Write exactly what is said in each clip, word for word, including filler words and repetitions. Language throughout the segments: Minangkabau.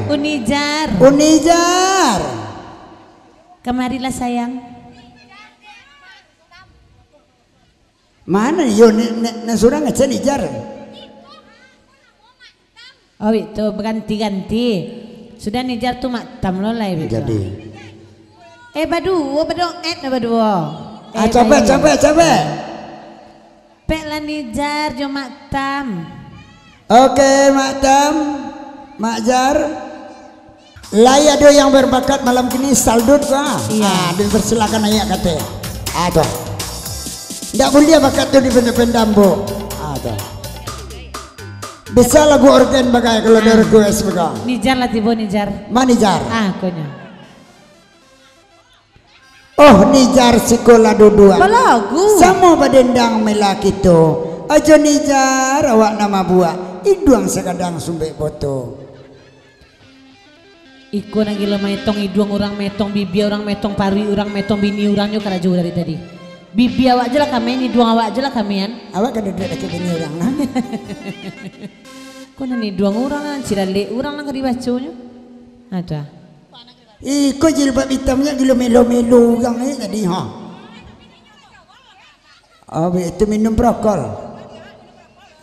Unijar. Unijar. Kamarilah, sayang. Mano yo, ne-, ne-, nan surang acan Nijar. Oh, itu baganti-ganti. Sudah Nijar tu Mak Tam lo lai, biko. Jadi. Eh, baduo, badoet lah baduo. Ah, eh, capek, baik. Capek, capek. Pek lah Nijar jo Mak Tam. Oke, Mak Tam, Mak Jar. Lai ado yang berbakat malam kini, Saldut, ah. Iya. Ah, dipersilakan naiak kate. Aduh. Ndak buliah bakat tu dipendam-pendam, Bu. Aduh. Bisa lagu organ bagai kalau ada request bagai. Nijar lah tibo, Nijar. Ma Nijar? Ah, konyo. Oh, Nijar sikolah duduak. Balagu. Samo badendang mela kito. Ajo Nijar awak nan mabuak. Iduang sagadang sumbek boto. Iko nan gilo maetong iduang urang, maetong bibia urang, maetong paruik urang, maetong bini urang nyo karajo dari tadi. Bibia awak je lah kami, iduang awak je lah kami, an. Awak kan duduak dakek bini urang lah. Ko nan iduang urang lah, cilalek urang lah ka dibaconyo. Aduh. Iko jilbab itamnyo gilo melo-melo urang, eh, tadi, ha. Abih tu minum prokol.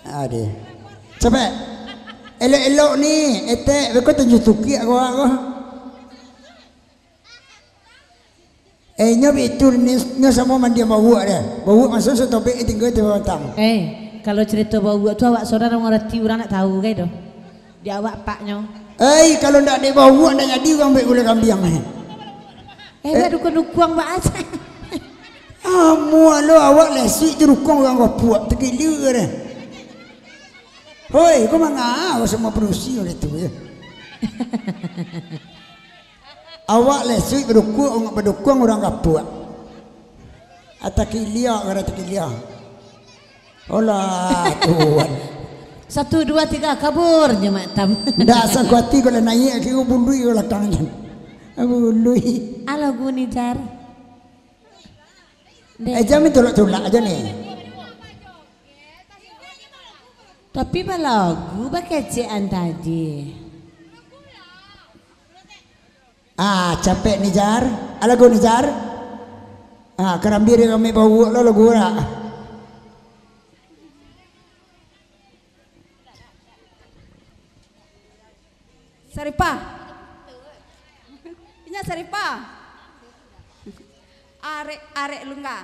Ade. Capek. Elok-elok ni, etek, beko tunjuk tukiak ko, ko. Eh, nyo bitu ni, nyo samo mandiang bauak dia. Bauak masuk satopik, eh, tinggal di batang. Eh, kalau cerita bauak tu awak saudara ngarati, urang nak tahu, kai doh. Di awak paknyo. Eh, kalau ndak dek bauak, ndak jadi urang buek gulai kambiang, eh. Eh, eh. Buat dukuang-dukuang, buat aja. Amuah lo awak lesuik tu dukuang urang kapuak, tekilia deh. Hoi, kau mangah, kau semua padusi oleh tu, ya. Awak lesuik badukuang, badukuang urang kapuak. Atakilia, urang atakilia. Olah, Tuhan. Satu, dua, tiga, kabur je Mak Tam. Ndak sangko ati kalau naiak ke bului ke belakang je. Bului. Alah, guni jar. Eh, jangan tulak-tulak aja nih. Tapi balagu bakecekan tadi. Ah, capek ni, Jar. Ah, lagu ni, Jar. Ah, karambia dek kami bauak lo lagu dak. Saripah. Inyo Saripah. Arek, arek lungga.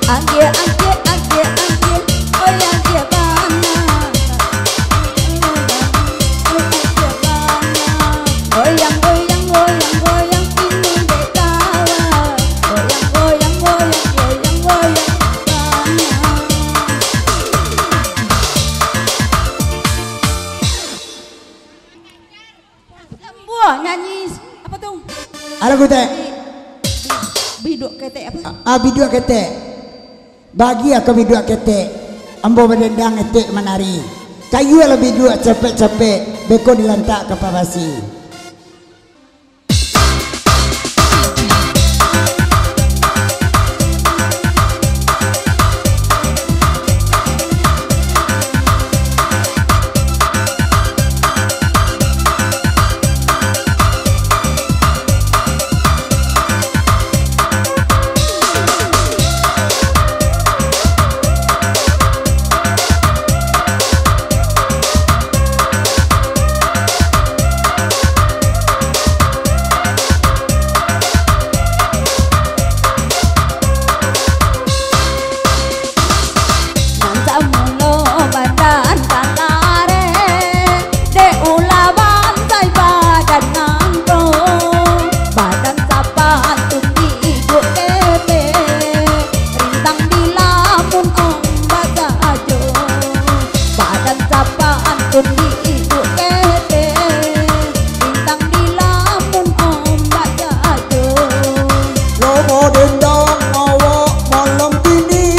Anggiak, anggiak, anggiak, anggiak, oi anggiak bana. Goyang, goyang, goyang, goyang, ini dek kawan. Goyang, goyang, goyang, goyang, goyang bana. Buah nyanyi apa tu? Alah, kutek. Bi-, bi-, biduak ketek apa? Ah, ah, biduak ketek. Bagi aku biduak ketek. Ambo badendang etek manari. Kayualah biduak capek-capek, beko dilantak ka pabasi. Nan samulo badan kalare, dek ulah bansai badan nangko. Badan sapantun iduik ketek, rintang dilamun ombak sajo. Badan sapantun iduik ketek, rintang dilamun ombak sajo. Lomo dendang awak malam kini,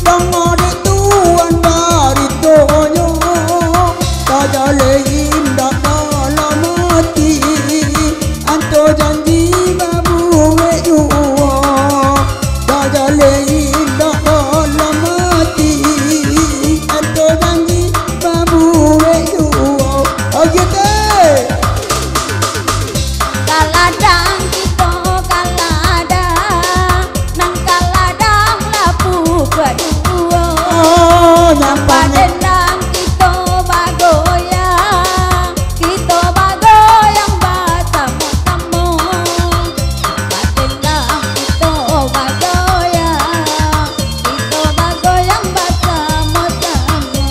danga dek tuan baritonyo. Tajaleh indak dalam ati, anto janji babuek juo. Tajaleh indak dalam ati, anto janji babuek juo. Oke, teh. Kaladang kito kaladang, nan kaladang lapuak kaduo. Oh, nan padendang kito bagoyang, kito bagoyang basamo-samo. Nan padendang kito bagoyang, kito bagoyang basamo-samo.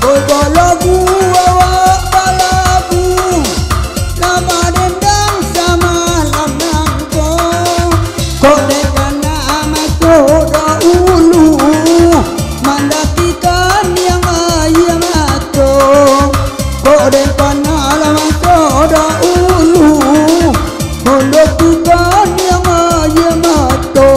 Oi, balagu awak balagu, lah badendang samalam nangko. Kok dek kana maso daulu, mandakikan yang aia mato. Kok dek kana lah maso daulu, mandakikan yang aia mato.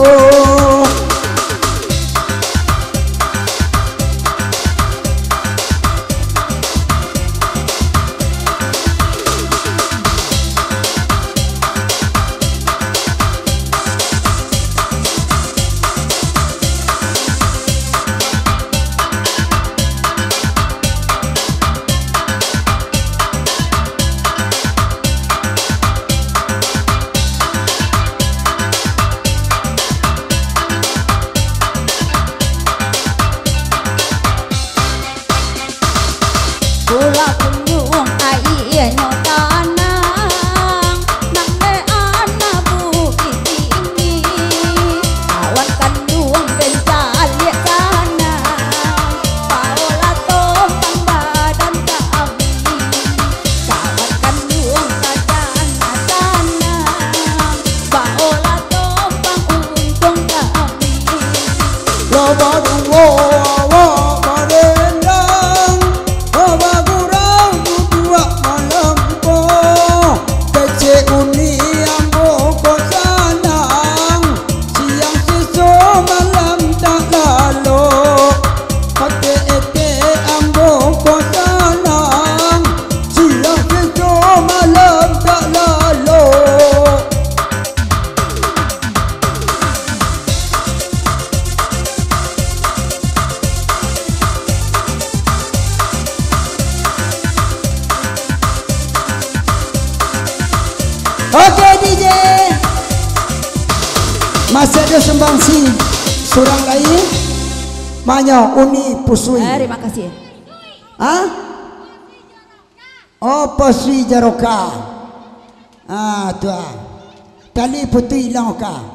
Pula kunjuang aianyo tanang, nan dek anak bukik tinggi. Awan kanduang den caliak sanang, baolah tompang badan kami. Kawan kanduang sajan tanang, baolah tompang untuang kami. Lah baduo awak badendang, lah bagurau duduak malam ko. Kecek uni ambo ko sanang, siang seso malam tak lalok. Pakai etek ambo ko sanang, siang seso malam tak lalok. Oke, D J. Masih ada sumbangsi surang lain. Manyo, Uni Pusui. Terima kasih. Hah? Oh, Pusui Jaroka. Ah, tu ah. Tali Putu Ilang Oka.